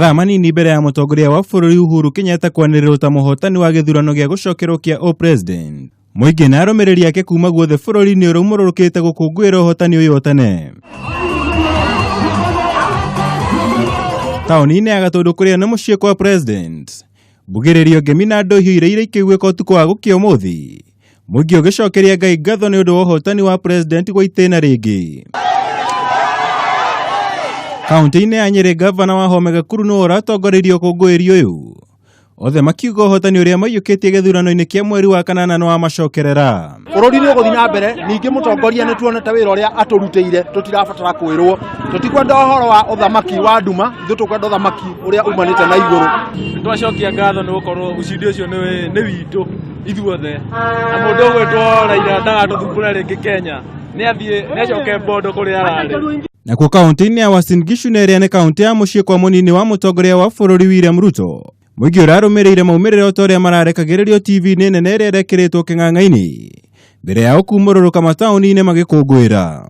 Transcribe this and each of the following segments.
Mathaa manini mbere ya mũtongoria wa bũrũri Uhuru Kenyatta kwanĩrĩrwo ta mũhotani wa gĩthurano gĩa gũcokerwo kĩa ũpresident, mũingĩ na arũmĩrĩri ake kuma guothe bũrũri-inĩ ũraumũrũrũkĩte gũkũngũĩra ũhotani ũyũ o tene. Taũni-inĩ ya Gatũndũ kũrĩa nĩ mũciĩ kwa president, mbugĩrĩrio ngemi na ndũhiũ iria iria ikĩiguĩka ũtukũ wa gũkĩa ũmũthĩ, mũingĩ ũgĩcokeria Ngai ngatho nĩ ũndũ wa ũhotani wa president gwa itĩna rĩngĩ. Kaunti-inĩ ya Nyĩrĩ, gavana wa Wahome Gakuru nĩwe ũratongoririe ũkũngũĩri ũyũ, othe makiuga ũhotani ũrĩa maiyũkĩtie gĩthurano-inĩ kĩa mweri wa kanana nĩ wamacokerera. Bũrũri nĩ ũgũthiĩ na mbere, ningĩ mũtongoria nĩ tuonete wĩra ũrĩa atũrutĩire, tũtirabatara kwĩrwo. Tũtikwenda ũhoro wa ũthamaki wa nduma, ithuĩ tũkwenda ũthamaki ũrĩa umanĩte na igũrũ. Nĩtwacokia ngatho nĩ gũkorwo ucindi ũcio nĩ witũ ithuothe, na mũndũ ũgwĩtwo Raila ndagatũthumbũre rĩngĩ Kenya, nĩ athiĩ nĩ acoke Bondo kũrĩa ararĩ. Nakuo kaunti-inĩ ya Uasin Gishu na ĩrĩa nĩ kaunti ya mũciĩ kwa mũnini wa mũtongoria wa bũrũri William Ruto, mũingĩ ũrarũmĩrĩire maumĩrĩra o ta ũrĩa mararekagĩrĩrio TV-inĩ nene ĩrĩa ĩrekĩrĩtwo kĩng'ang'a-inĩ mbere yao kumũrũrũka mataũni-inĩ magĩkũngũĩra.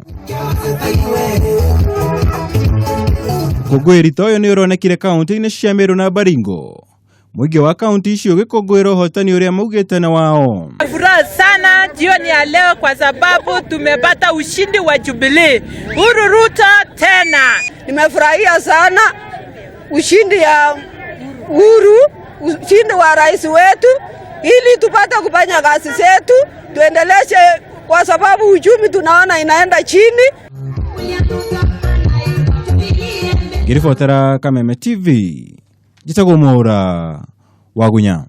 Ũkũngũĩri ta ũyũ nĩ ũronekire kaunti-inĩ cia Meru na Baringo, mũingĩ wa kaunti icio ũgĩkũngũĩra ũhotani ũrĩa maugĩte nĩ wao. Furaha sana jioni ya leo kwa sababu tumepata ushindi wa Jubilee. Uhuru Ruto tena. Nimefurahia sana ushindi ya Uhuru, ushindi wa rais wetu, ili tupate kufanya kazi zetu, tuendeleshe, kwa sababu uchumi tunaona inaenda chini. Ngĩribotera Kameme TV, njĩtagwo Mwaũra Wagunya.